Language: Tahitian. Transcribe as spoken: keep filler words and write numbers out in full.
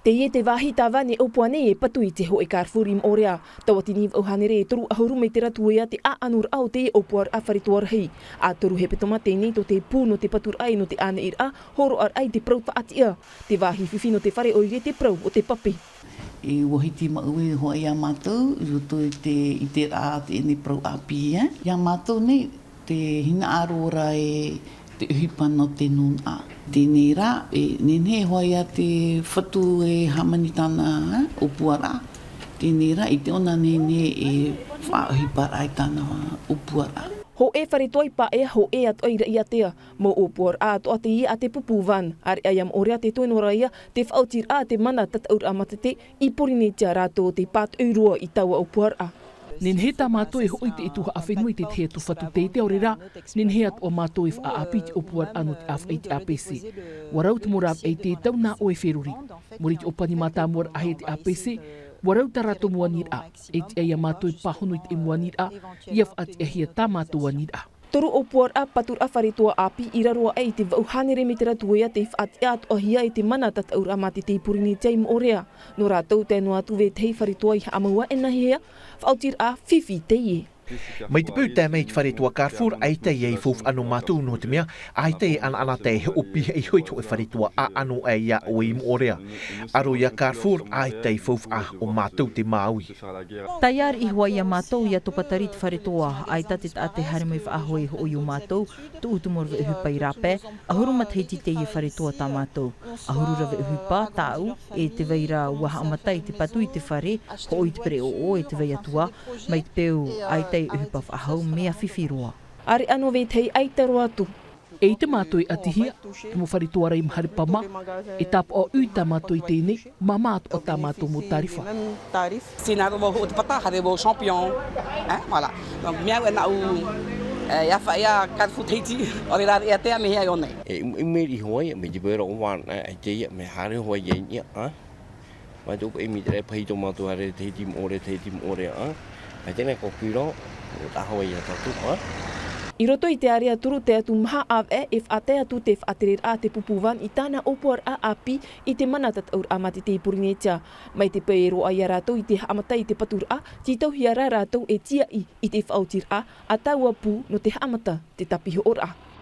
Teie te vāhi tāvana ʻōpua nei e patu i te hōʻē Carrefour i Moʻorea. Tauatini vaʻu hānere e toru ʻahuru metera tuea te ʻāʻanoraʻa o teie ʻōpuaraʻa fare toa rahi. ʻA toru hepetoma teie tō te pū nō te paturaʻa e nō te ʻāneʻiraʻa, hōroʻaraʻa i te parau faʻatiʻa. Te vāhi fifi nō te fare ʻoia te parau o te pape. E ua hiti maʻu e hoʻi iā mātou i roto i te iteraʻa teie parau ʻāpī, e iā mātou nei, te hinaʻaro ra e te ʻohipa nō te nūnaʻa. Teie rā, e nehenehe e hoʻi iā te fatu e hāmani tāna ʻōpuaraʻa. Teie rā, i te ʻona nehenehe e faʻaʻohiparaʻa i tāna ʻōpuaraʻa. Hōʻē fare toa i Paʻea, hōʻē atoʻa i Raʻiātea. Mau ʻōpuaraʻa atoʻa teie a te pupu van. ʻĀreʻa iā Moʻorea te toe noa ra ia te faʻaotiraʻa a te mana tataʻuraʻa mātete i Porinetia, rātou te pātoʻi roa i taua ʻōpuaraʻa. Nehenehe tā mātou e hoʻo i te ʻītuaraʻa fenua i te tahi atu fatu teitei, ʻaore rā, nehenehe atoʻa mātou e faʻaʻāpī i te ʻōpuaraʻa nō te ʻāfaʻi i te A P C. Ua rau te mau rāveʻa i te tau nā ʻoe e feruri. Muri i te ʻōpani mātāmua rahi e te A P C, ua rau tā rātou mau aniraʻa. E tiʻa iā mātou e pāhono i te mau aniraʻa, ʻia faʻatiʻahia tā mātou aniraʻa. Toru ʻōpuaraʻa paturaʻa fare toa ʻāpī i raro aʻe i te vaʻu hānere metera tuea tei faʻatiʻa atoʻahia e te mana tataʻuraʻa mātete i Porinetia i Moʻorea. Nō rātou tae noa atu vetahi fare toa i haʻamau aʻe nā hea faʻaotiraʻa fifi teie. Mai te peu tae mai i te fare toa Carrefour, ʻaita e faufaʻa nō mātou nō te mea, ʻaita e ʻanaʻanatae e hoʻo pihaʻi iho i te hōʻē fare toa ʻāʻano aʻe iā ʻoe i Moʻorea. ʻA rō iā Carrefour, ʻaita e faufaʻa, ʻo mātou te Māui. Taiā riʻi hoʻi iā mātou ʻia topatari te fare toa, ʻaita te taʻata e haere mai faʻahou e hoʻo i ō mātou, tuʻu te mau rave ʻohipa i rāpae, ʻahuru matahiti teie fare toa tā mātou. ʻAhuru rave ʻohipa tāʻu, e te vai ra ua haʻamata i te patu i te fare, hoʻo i te pereʻoʻo e te vai atu ā, mai te peu ʻaita e ʻohipa faʻahou mea fifi roa. ʻĀreʻa nō vetahi ʻaita roa atu. E ʻite mātou e ʻatihia, te mau fare toa ra i Maharepama, e tāpaʻo ui tā mātou i teie nei, māmā atoʻa tā mātou mau tārifa. Sinā rā vau hoʻo te pata, haere vau champion. Hein, voilà. Donc, mea au e nāʻu, e, ia faʻaea Carrefour Tahiti, ʻaore rā Raʻiātea mea ia i ʻō nei. E, i, i meri hoʻi, mai te peu ra o vāna, e, te ia, mea haere hoʻi ia, ia, a? Mai te upa i mea te pahi tō mātou haere Tahiti Moʻorea, Tahiti Moʻorea, a? Mai tēnā ko Kuro, o tā hoʻi ia tātou, a? I roto i te ārea toru tae atu maha ʻāvaʻe, e faʻatae atu te faʻatereraʻa a te pupu van i tāna ʻōpuaraʻa ʻāpī i te mana tataʻuraʻa mātete i Porinetia. Mai te peu e roaʻa iā rātou i te haʻamata i te paturaʻa, tītauhia rā rātou e tīaʻi i te faʻaotiraʻa a taua pū nō te haʻamata te tāpihoʻoraʻa.